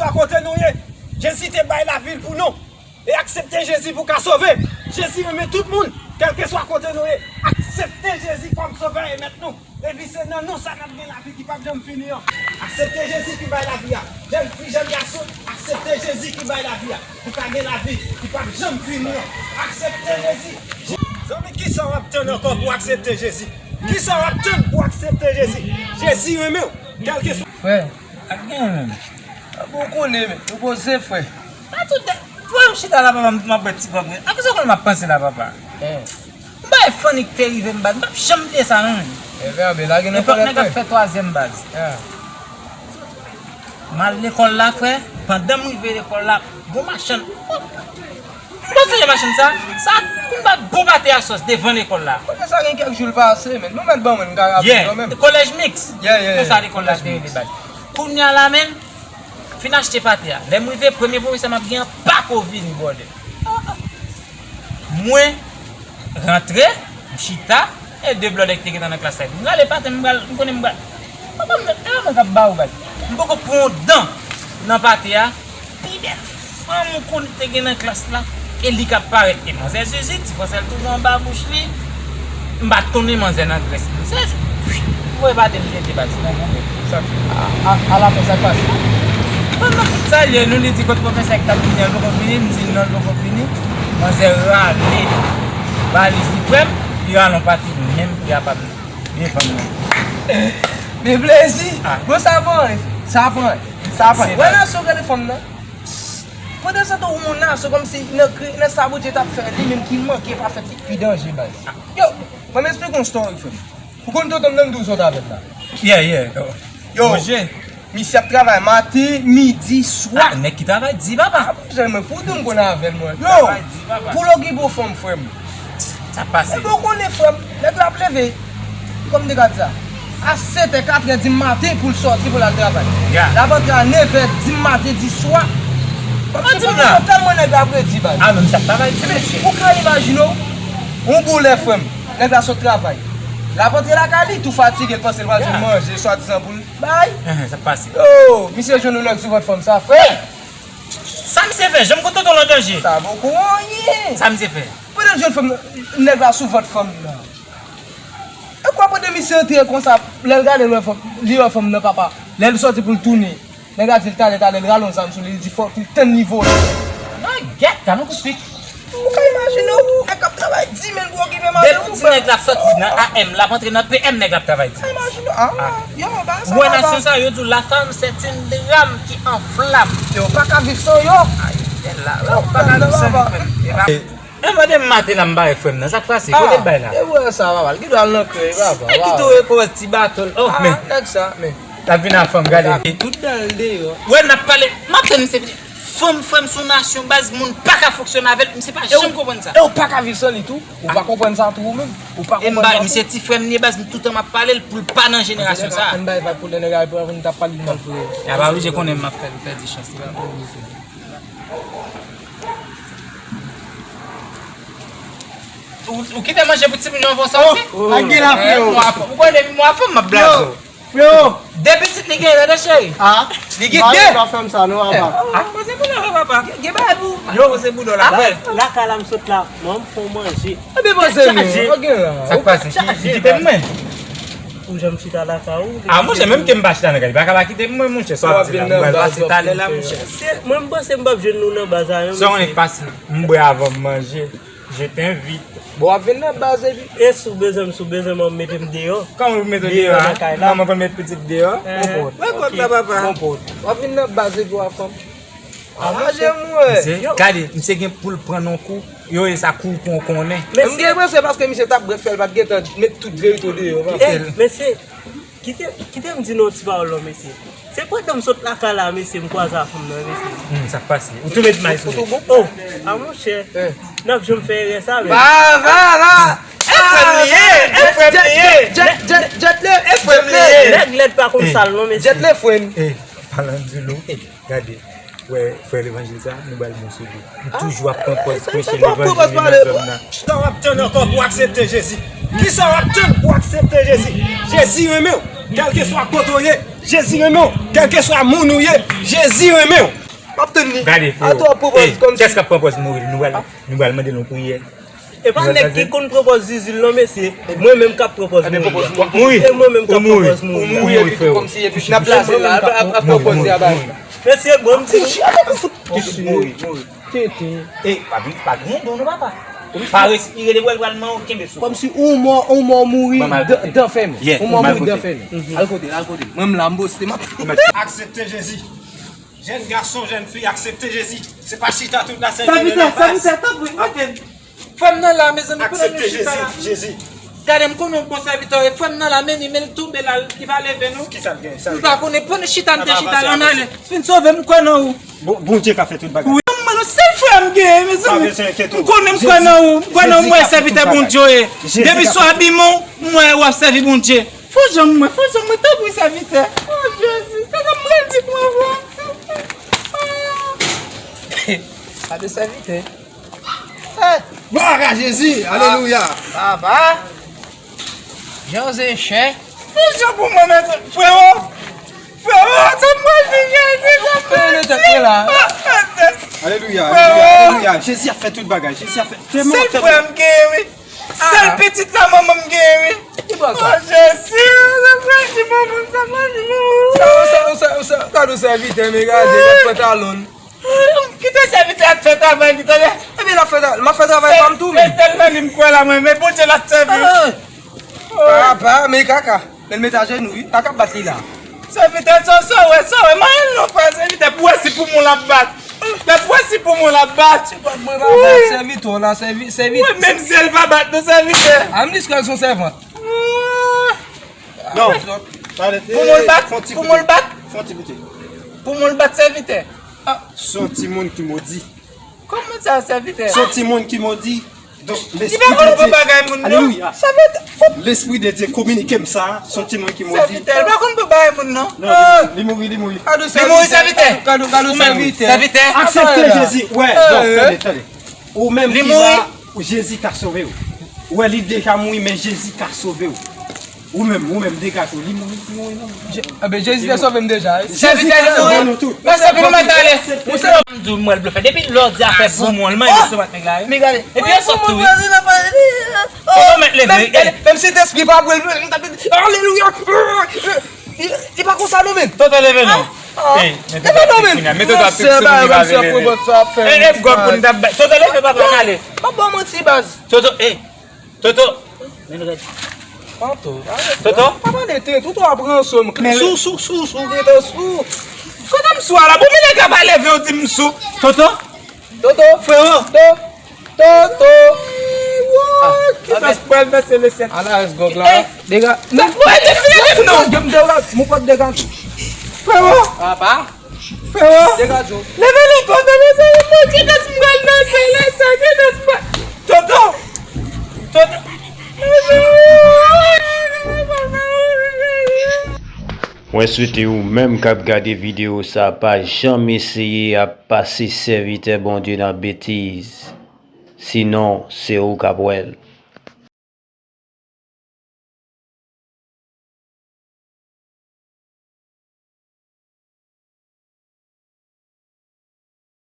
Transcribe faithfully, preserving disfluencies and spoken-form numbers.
Kote nou ye, Jezi te bay lavi l pou nou. E aksepte Jezi pou w ka sove. Jezi renmen tout moun, kèlkeswa kote nou ye. Aksepte Jezi kòm Sovè e Mèt nou. Epi se nan non sa n ap gen lavi ki p ap janm fini an. Aksepte Jezi ki bay lavi a. Jèn fi, jèn gason, aksepte Jezi ki bay lavi a. Pou w ka gen lavi ki p ap janm fini an. Aksepte Jezi. Zanmi, kisa w ap tann ankò pou w aksepte Jezi? Kisa w ap tann pou w aksepte Jezi? Jezi renmen w, kèlkeswa. Frè, ak gen menm. Bon, ou konnen, men, nou poze, frè. Pa tout de, pou m chita la, papa, m, m ap bwè ti gwòg, men. A kisa w konnen m ap panse la, papa? M bay fann ki te rive m bat, m p ap janm bliye sa, non, men. Enben, enben, lage nan kòlèt, frè. Epòk nèg ap fè twazyèm baz. M al lekòl la, frè. Pandan m rive lekòl la, gon machann. M pa sonje machann sa. Sa konn bat bon pate a sòs devan lekòl la. Kote sa gen kèk jou l pase, men. Nou mèt ban mwen, m ka raple yo menm. Kolèj miks. Yeah, yeah, yeah. Konsa lekòl la te rele baz. Kounye a la menm, fin achte pate a. Lè m rive, premye pwofesè m ap gen an pako vini, brother. Mwen rantre, m chita, e de blòdè ki te gentan nan klas la. M rale pate, m pral, m konnen m pral. Papa m, e mwen k ap ba ou baz. M poko pran yon dan nan pate a. Pi bèl fanm ou konn te gen nan klas la, e li k ap parèt. E manzè Zuzu, ti fransè l tounen anba bouch li. M pa t konnen manzè nan grès li. Se, se, ou wè pa te li jete baz nan goumen. Sa k fè? A, a, alafen, sa k pase? Pandan fout sa l ye, nou li di kot pwofesè ki t ap vini an, l poko vini, m di non, l poko vini. Manzè rale valiz li, frè m, li rale yon pati menm pri a pa m devan mwen. Men plezi! Ah. Bon, sa pran, sa pran, sa pran. Wè nan so gade fanm nan. Pandan se tan ou nan so kòmsi nan kre, nan sa Bondye t ap fè li menm ki manke pa fèt li pi danje baz. Yo, ban m esplike yon story frè m. Ou konn tonton m nan m di w sot avè l la. Yeah, yeah. Yo, Roger. Misye ap travay maten, midi, swa. Ah, nèg ki travay di papa. Ah, jan mwen pou di m konn avè l mwen. Yo, travay di papa. Pou l okipe w fanm frè m. Sa pase. Epi w konnen frè m, nèg la ap leve. Kòm m te ka di sa. A sèt è, kat è di maten pou l sòti pou l al travay. Yeah. L ap antre a nèf è di maten, di swa. Kòmsi pandan tèlman nèg la ap redi baz. Ah, menm sa travay di mesye. Ou ka imajine w, yon boulè frè m. Nèg la sot travay. L ap antre lakay li, tou fatige, l panse l pral jwenn manje, swadizan pou l bay. Sa pase. Yo, misye jwenn yon nèg sou vant fanm sa, frè. Sa misye fè? Janm konn tonton l an danje. Sa poko anyen. Sa misye fè? Pandan l jwenn fanm nan, nèg la sou vant fanm nan. E kwa pandan misye antre konsa, lè l gade l wè fanm, li wè fanm nan papa. Lè l sòti pou l tounen, nèg la di l talè, talè, l rale yon zam sou li, li di fòk li tann li vole. Nan gèt, gade yon kout pik. Ou ka imajine w, nèg k ap travay di men pou okipe madanm ou. Depi w di nèg la sòti nan A M, l ap antre nan P M, nèg la ap travay di. Imajine w, ah, yo, bagay sa pa. Relasyon sa, yo di w, la femme, c'est une drame qui enflamme. Yo pa ka viv san yo. Ay, tèl la, yo pa ka viv san li, frè m. E pa E mande m maten la m bare frè m nan, sa k pase? Kote bay la? E wè sa, papa, l gen dwa al nan krèy, papa. E kite w repòz ti baton l. Oh, men. Nèg sa, men. L ap vin a fanm, gade. E tout dan l deyò. Wè, n ap pale, m ap tann misye vini. Fanm, frè m, se yon nasyon baz, moun pa ka fonksyone avè l, misye pa janm konprann sa. E w pa ka viv san li tou? Ou pa konprann sa tou ou menm? Ou pa konprann sa tou? Misye ti frè m li ye baz, m toutan m ap pale l pou l pa nan jenerasyon sa. Ann bay vag pou lè nèg la pou n t ap pale l mal vre. Y a pa oblije konnen m ap fè l pèdi chans li, pa oblije. Ou, ou kite manje pou timoun yo anvan w sòti? Ak gen la freo. Ou konnen depi mwa fanm m ap blaze w. Freo. De pitit li genyen, tande cheri. Ah. Li gen de. Pa fè m sa non, papa. Ah, poze boulò la, papa. Gen bagay pou. Yo, poze boulò la, frè. Lakay la m sot la, mwen m fè w manje. Ebyen poze nou. Pa gen la. Sa k pase? Ki, ki kite m mwen? Ou janm chita lakay ou? Ah, monchè, menm ke m pa chita nan kay, li pa ka pa kite m mwen, monchè, sòti la. M pral pase talè la, monchè. Mwen, m panse m p ap jwenn nou nan baz la, non. Sa w konnen k pase? M bwè avan m manje. Je t'invite. Bon, w ap vin nan baz epi. E si w bezwen m, si w bezwen m, w ap mete m deyò. Kòman w mete w deyò a? Deyò nan kay la. Manman konn met pitit deyò. Wè kòd la, papa. Bon, w ap vin nan baz epi w ap fè m. Anraje m, wè. Misye, gade, misye gen pou l pran nan kou. Yo, e sa kou pou w konnen. M gen enpresyon paske misye t ap brèk fè l pa t gentan met tout verite w deyò, papa. Mesye, kite, kite m di nou yon ti pawòl non, mesye. Se pandan m sot lakay la, mesye, m kwaze a fanm nan, mesye. Hmm, sa k pase? Ou tou met may sou li. Oh, a monchè. N ap janm fè erè sa, men. Ba, ba, ba. E frè m li ye, e frè m li ye. Jet, jet, jet le. E frè m li ye. Nèg lèd pa konn sal non, mesye. Jet le, frè m. Palandilo. Gade, wè, frè levanjil sa, nou ba l bon sou li. Li toujou ap pran pòz preche levanjil li nan zòn nan. Kisa w ap tann ankò pou w aksepte Jezi? Kisa w ap tann pou w aksepte Jezi? Jezi renmen w, kèlkeswa kote w ye. Jezi renmen w, kèlkeswa moun ou ye. Jezi renmen w. M ap tann li. Gade, freo. Atò w ap pran pòz kòmsi. Kiyès k ap pran pòz mouri? Nou pral, nou pral mande l yon priyè. E pa nèg ki konn pran pòz zizi l non, mesye. Mwen menm k ap pran pòz mouri. Mouri. E mwen menm k ap pran pòz mouri. Ou mouri epi tou kòmsi epi n ap plase l la, ap pran pòz li a ba li. Mesye, bon, m di nou. Mouri, mouri. Tete. E, pa gen, pa gen don non, papa. Pa respire, depi w pral mò, kenbe sou. Kòmsi yon mò, yon mò mouri dan fèmen. Yon mò mouri dan fèmen. Al kote l, al kote l. Mwen m la, m poste, m ap. Aksepte Jezi. Jèn gason, jèn fi, aksepte Jezi. Se pa chita tout la sèvitè, tanpri, mete m. Frè m nan la, mezanmi, pandan nou chita la. Jezi. Gade, m konnen w bon sèvitè, e frè m nan la, men li, men l tonbe la, li pa leve non. Kisa l gen? M pa konnen, pandan chita, m te chita la, ann ale. Fin sove m, m kwè nan ou. Bon, Bondye ka fè tout bagay. Wi, m, mwen, se frè m gen, mezanmi. M konnen m kwè nan ou, m kwè nan ou, m wè sèvitè Bondye w ye. Depi sou abiman w, m wè w ap sèvi Bondye. Fò jan mwen, fò jan mwen, tanpri sèvitè. O Jezi, sa sa m pral di pou mwen. Gade sèvitè. Glwa a Jezi, alelouya. Papa, jan se chè. Fò jan pou mwen, mèt, frero. Frero, sa m pral di Jezi, sa m pral di. Alelouya, alelouya, alelouya. Jezi ap fè tout bagay, Jezi ap fè tèlman, tèlman. Sèl frè m gen, wi. Sèl pitit la manman m genyen, wi. Ki bò sa? O Jezi, sa pral di manman m, sa pral di manman m. Sa, sa, sa, sa, gade yon sèvitè, men gade, l ap fè talon l. Kite sèvitè a fè travay li, tande. Ebyen, l ap fè tra-, m ap fè travay pa m tou, men. Se sèl nan li m kwè la, mwen, men Bondye l ap sèvi. Papa, men kaka. Men l met ajenou, wi. Kaka ap bat li la. Sèvitè, sa, sa w wè, sa w wè, m al non, frè, sèvitè, pou wè si poumon l ap bat. Lè pou wè si poumon l ap bat. Se pa mwen pa bat sèvitè w la, sèvi-, sèvi-, wi, menm si l pa bat non, sèvitè. A, m di se yon sèvant. Non. Poumon l bat, poumon l bat. Fon ti goute. Poumon l bat, sèvitè. Se yon timoun ki modi. Kòman sa, sèvitè? Se yon timoun ki modi. Donk, li pa konn pran bagay moun non. Alelouya. Lespri de Dye kominike m sa, se yon timoun ki modi. Sèvitè, li pa konn pran bagay moun non. Non, li mouri, li mouri. Li mouri, sèvitè. Ou menm, sèvitè. Aksepte Jezi. Wè, donk, tande, tande. Ou menm ki la, ou Jezi ka sove w. Ou wè, li deja mouri, men Jezi ka sove w. Ou menm, ou menm, degaje w. Li mouri, li mouri, non. Enben, Jezi te sove m deja, wi. Jezi te sove nou tout. Mèsi anpil, ou mèt ale. Ou se m di w, mwen, blofè. Depi lè w di afè poumon, l manje sou mat nèg la, wi. Men gade. Epi yo sot tou, wi. Yo mèt leve, wi. Menm Sentespri pa vre, m t ap di, alelouya. Li, li pa konsa, non, men. Toto, leve non. Leve non, men. Men Toto ap fikse nou, li pa vle leve. E, e, gòp pou n t ap bay. Toto, leve, papa, n ale. M ap ba w manti, baz. Toto, e. Toto! Toto! Toto! Pa pale tenten, Toto ap ranse m. Sou, sou, sou, sou, gentan sou. Kote m sou a la? Bon, men nèg la pa leve, ou di m sou. Toto! Toto, frero! To-, Toto! Kisa k pral nan sele syèl? Ala rès gòg la. Dega. Sa k pral nan sele non? Gen m dega, mon pòt dega. Frero! Papa! Frero! Degaje w. Leve non, Toto, leve non, Toto, kiyès m pral danse la, sa, kiyès m pral, Toto! Toto! Mwen swete ou menm k ap gade videyo sa pa janm eseye ap pase sèvitè Bondye nan betiz. Sinon, se ou k ap wè l.